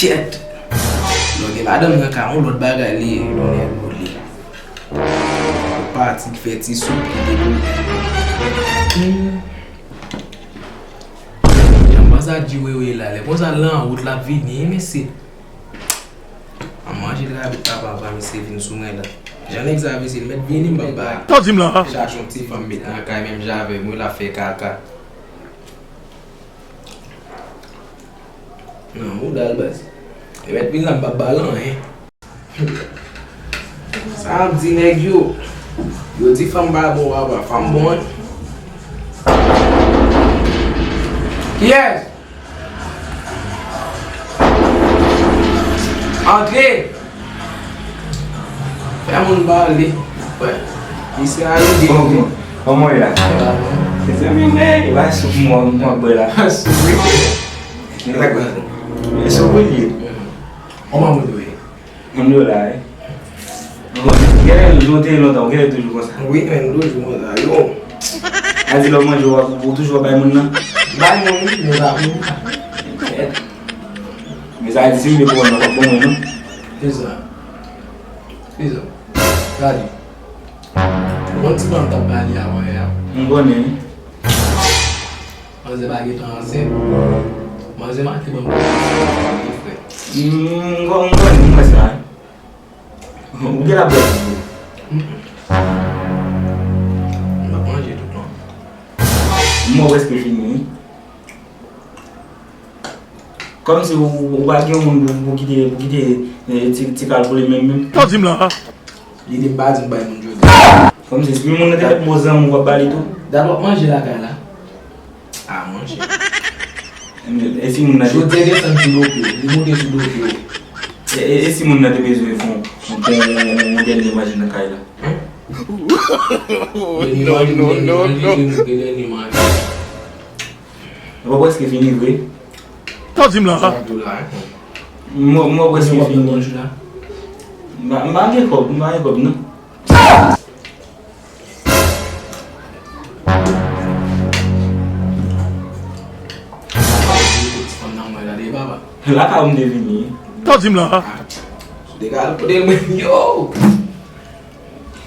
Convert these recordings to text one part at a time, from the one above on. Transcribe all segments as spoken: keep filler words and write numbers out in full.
Kèt. Lè w gen madanm nan kay, yon lòt bagay li ye, yon nèg ou li. Ou pati k fè ti soup ki te pou. Hmm. Jan m panse a G-Wewe la, lè konsa l nan wout l ap vini, wi mesye. An manje l rabit papa pa mesye vin sou mwen la. Jan nèg sa mesye l mèt vini m p ap bay. Sa w di m la? Chache yon ti fanm met nan kay menm jan avè m, wi l ap fè kaka. Nan mouda l baz. Li mèt vin la m p ap ba l anyen. Sa ap di nèg yo. Yo di fanm pa bon papa, fanm bon wi. Kiyès? Antre. Fè moun pale. Wè. Misye a ride. Kòman w ye la? Se mwen menm, e pa soup mwen, mwen bwè la. Soup wi. E soup wi li ye. Kòman moun yo ye? Moun yo la, wi. Genlè nou te ye lontan, ou genlè toujou konsa. Wi, men nou toujou konsa. Yo. A di lè w manje, w ap, ou toujou ap bay moun nan? Bay moun, wi, men pa moun. Men sa di si m vle pran nan, w ap ban mwen, non? Kisa? Kisa? Gade. Bon ti ban m t ap pale avan yè a. M konnen, wi. Manzè pa gentan ansent. Manzè maten ban m frè. M konnen, m wè sa. Ou gen la bwè tou. M ap manje tout non. M wè w prèske fini, wi. Kòmsi ou, ou pa gen moun pou, pou kite, pou kite, eh, ti, ti kal pou li menm, menm. Sa w di m la? Li di m pa di m bay moun jodi. Kòmsi si moun nan te fèk bon zanmi w ap ba li tou. Dat w ap manje lakay la? A, manje. E si moun nan te... Jodi a desann sou do pye w, li monte sou do pye w. E, e, e si moun nan te bezwen fè yon, yon, yon, yon dènye manje nan kay la? Dènye manje, dènye manje, dènye manje. Ou prèske fini vre. Sa w di m la? Sa m di w la, hein? M, m prèske fini. M pa, m pa gen kòb, m pa gen kòb, non. Lakay ou m te vini. Sa w di m la? Degal kote mwen, yo!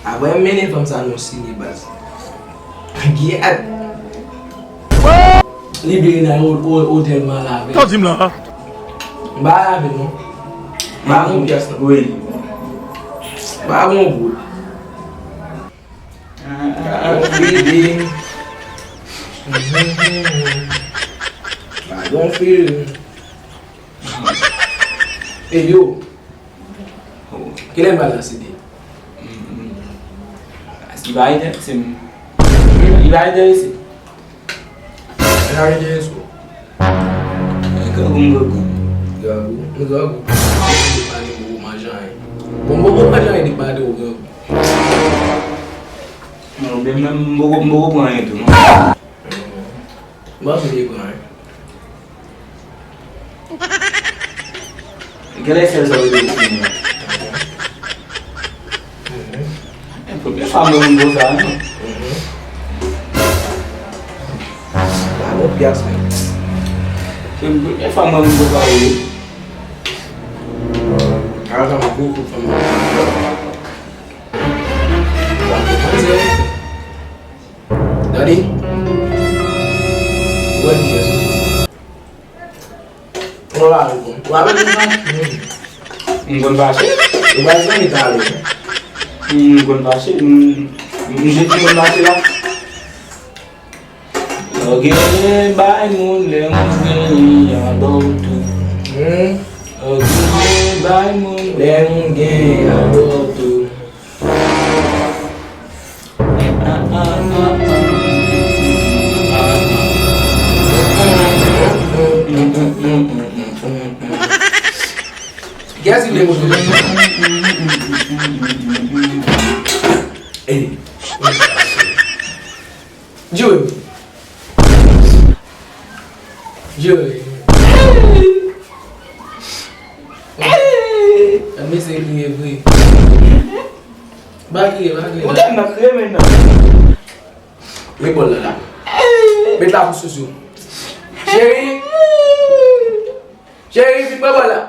Apre m mennen fanm sa nan yon sine baz. Gyèt! Li vini nan o-, o-, otèl m al avè l. Sa w di m la? M pa al avè l non. M pa gon pyès non. Wi. M pa gon goud. Pa gon feeling. Pa gon feeling. Ey yo. Kilè n pral nan site? Li pa ede, se m. Li pa ede isi. Li pa ede isi. Grangou, m grangou. Grangou? M grangou. Li pa gen gwo manje anyen. Bon, bon, bon, manje anyen, li pa de ou grangou. Non, men, men, m poko, m poko pran anyen tou, non. M panse li pran anyen. Genlè sèl sa w te di m nan. E premye fwa m wè moun konsa, non. Pa gon pyès, men. Se premye fwa m wè moun konsa, wi. Avan m gwo kout fanm. Gade. Ou wè kiyès ou se sa? Ou pa wè bon. Ou pa wè bon sa? M konn fache. Ou pa zanmi talè. M konn fache. M, m, m konn fache la. Lè w genyen bay moun, lè moun genyen a ba w tou. Hmm? Lè w genyen bay moun, lè moun genyen a ba w tou. Kiyès ki vle moto? Ey. Joe. Joe. Mesye kriye vre. Pa kriye, pa kriye. Ou tèlman kriye menm nan. Men bòl la la. Met la pou Soso. Cheri. Cheri, vin pran bòl la.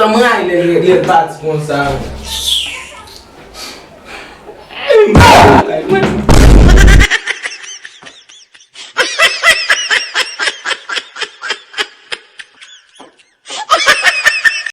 M rayi lè, lè, lè l pati konsa. Mwen